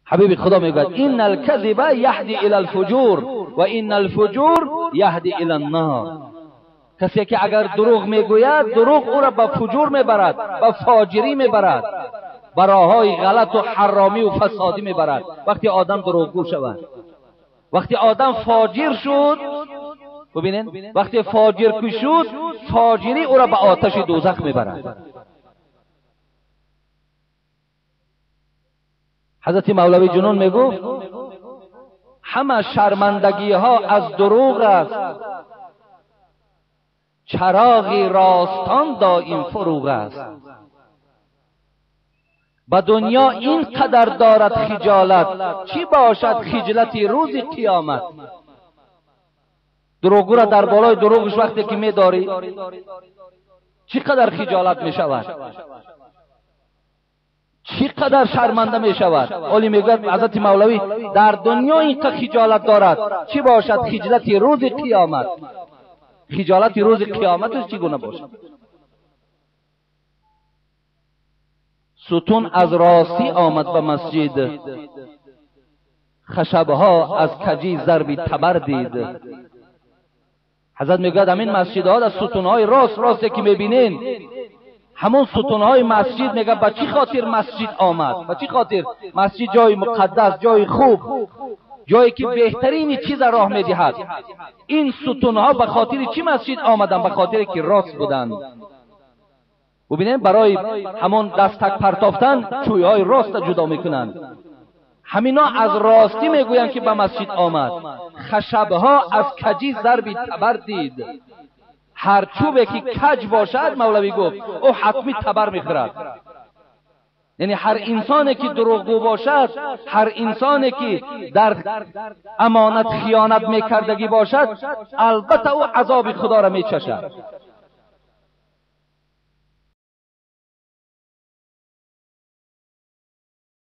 حبیب خدا میگوید ان الكذب یهدی الی الفجور و ان الفجور یهدی الی النار. کسی که اگر دروغ میگوید، دروغ او را به فجور میبرد، به فاجری میبرد، به راههای غلط و حرامی و فسادی میبرد. وقتی آدم دروغگو شود، وقتی آدم فاجر شد، ببینید وقتی فاجر که شد، فاجری او را به آتش دوزخ میبرد. حضرت مولوی جنون میگفت همه شرمندگی ها از دروغ است، چراغ راستان دایم فروغ است. به دنیا این قدر دارد خجالت، چی باشد خجلت روز قیامت. دروغگو را در بالای دروغش وقتی که میداری چی قدر خجالت میشود، چی قدر شرمنده میشود. ولی میگوید حضرت مولوی در دنیا اینقدر خجالت دارد، چی باشد خجلت روز قیامت. خجالت روز قیامتش چگونه باشد؟ ستون از راستی آمد به مسجد، خشبها از کجی ضربی تبر دید. حضرت میگوید همین مسجدها از ستونهای راست راستی که میبینین، همون ستونهای مسجد، میگه به چی خاطر مسجد آمد؟ به چی خاطر مسجد؟ جای مقدس، جای خوب، جایی که بهترین چیز راه میدهد. این ستونها به خاطر چی مسجد آمدن؟ به خاطر که راست بودند. ببینیم برای همون دستک پرتافتن چویهای راست جدا میکنند. همینا از راستی میگویند که به مسجد آمد. خشبها از کجی ضربی تبر دید. هر چوبی که کج باشد، مولوی گفت او حتمی تبر میخورد. یعنی هر انسانی که دروغگو باشد، هر انسانی که در امانت خیانت میکردگی باشد، البته او عذاب خدا را میچشد.